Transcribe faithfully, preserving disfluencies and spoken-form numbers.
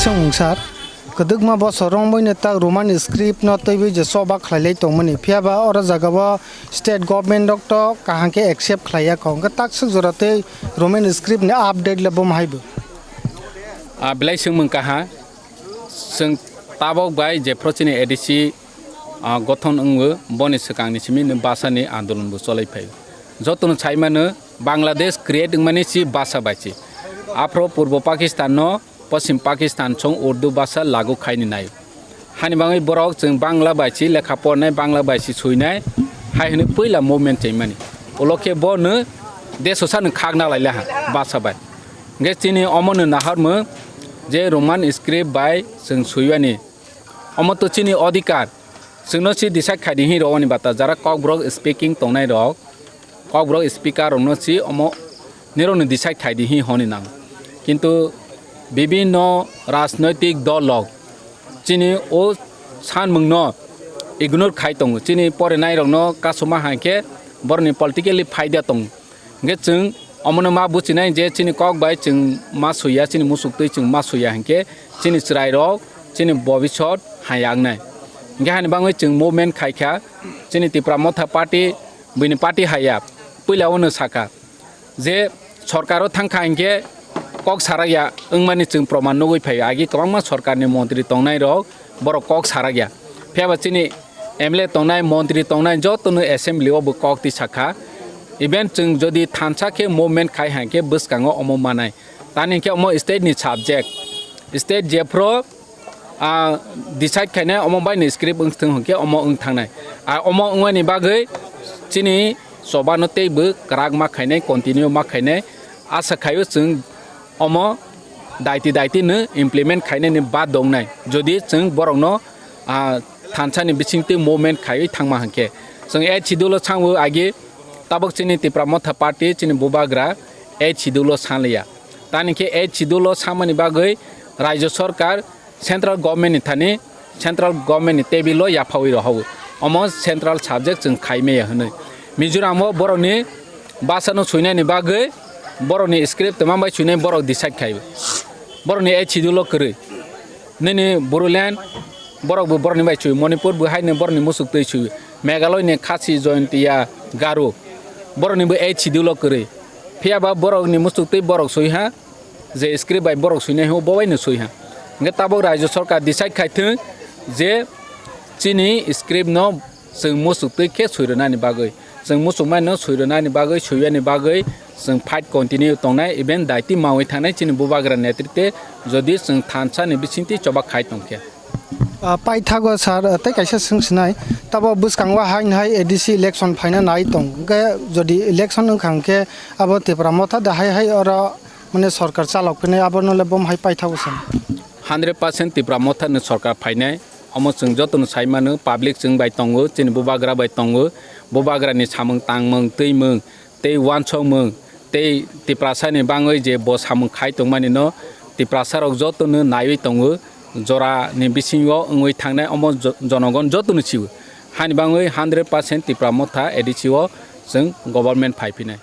Chwng sir, kwdwkma bosor romwi no tak Roman script no twiwi je choba khlailai tongmani, phiya ba oro jaga o state government rok to kaham khe accept khlaiya kho, hwnkhe tak swk jora tei Roman script ni update le bo hai bo. Ah, belai swngmung kaha, chwng tabok bai jephru chini A D C, ah, gothon wngwi boni swkangni simi no basa ni andolon bo cholai phai. Jotono sai mano Bangladesh create wngmani si basa bai si. Aphro Purbo Pakistan no Poschim Pakistan song Urdu basa lagu khaini nai. Hani bangwi borok chwng Bangla bai si lekha pornai, Bangla bai si suinai, hai hwnwi puila movement chaimani. Ulo khe bo no deso sa no khakna laila ha basa bai. Hwnkhe chini omo no naharmung je Roman script bai chwng suiwani. Omo to chini odhikar. Chwngno si decide khai di hi rwani bata jara Kokborok speaking tongnai rok, Kokborok speaker rokno si omo nirokno decide khai di hi hwnwi nang. Kintu bibinno rajnoitik dol rok chini o sanmungno ignore khai tongo. Chini porinai rokno kasuma hai khe borokni politically phaida tongo. Hwnkhe chwng omono ma buchinai je chini kok bai chwng ma suiya, chini musuktwi chwng ma suiya hinkhe chini chwrairok chini bobisot hai wngnai. Hwnkhe hani bangwi chwng movement khaikha, chini Tipra Motha Party, buini party haiya puila ono sakha je sorkaro thangkha hinkhe kok sarakya wngmani chwng proman nugwi phaio. Agi kwbangma sorkarni montri tongnairok borok kok sarakya. Phiya ba chini M L A tongnai, montri tongnai jotono assembly o bo kok twi sakha. Even chwng jodi thansa khe movement khai hai khe bwskango omo manai. Tani hinkhe omo state ni subject. State jephru, ah, decide khainai omo bai ni script wng thung hinkhe omo wng thangnai. Ah, omo wngmani bagwi chini chobano teibo kwrak ma khainai, continue ma khainai. Asa khaio chwng omo daiti daiti no implement khainani bad dongnai. Jodi chwng borokno, ah, thansa ni bisingtwi movement khaiwi thangma hinkhe. Chwng eighth schedule o sango agi tabok chini Tipra Motha Party chini bubagra eighth schedule o sanliya. Tani khe eighth schedule o samani bagwi Rajya Sarkar Central Government ni thani, Central Government ni table o yaphaui rohao. Omo central subject chwng khai maya hwnwi. Mizoram o borokni basa no suinani bagwi borokni script tongma bai suinai borok decide khai. Borokni eighth schedule o kwrwi. Nini Bodoland borok bo borokni bai sui, Manipur bo haino borokni musuktwi sui, Meghalaya ni Khasi, Jaintia, Garo borokni bo eighth schedule o kwrwi. Phiya ba borokni musuktwi borok sui ha, je script bai borok suinai ho bo bai no sui ha. Hwnkhe tabok Rajya Sarkar decide khai thung je chini script no chwng musuktwi khe sui rwnani bagwi, chwng muchungmano sui rwnani bagwi, suiyani bagwi chwng fight continue tongnai, even daiti maui thangnai chini bubagra netrite jodi chwng thansa ni bisingtwi choba khai tongkhe. Ah, paithago sir, ah, tei kaisa swng sinai, tabo bwskango haino hai A D C election phaina nai tong, hwnkhe jodi election wngkha hwnkhe abo Tipra Motha da hai hai oro mane sorkar chalok phinai, abono le bom hai paithago sir. Hundred percent Tipra Motha ni sorkar phainai, omo chwng jotono sai mano, public chwng bai tongo, chini bubagra bai tongo, bubagra ni samung tangmung, twimung, tei uansukmung tei Tiprasa ni bangwi je bo samung khai tongmani no Tiprasa rok joto no naiwi tongo, jora ni bisingo wngwi thangnai omo jo-, jonogon joto no sio. Hani bangwi hundred percent Tipra Motha A D C o chwng government phai phinai.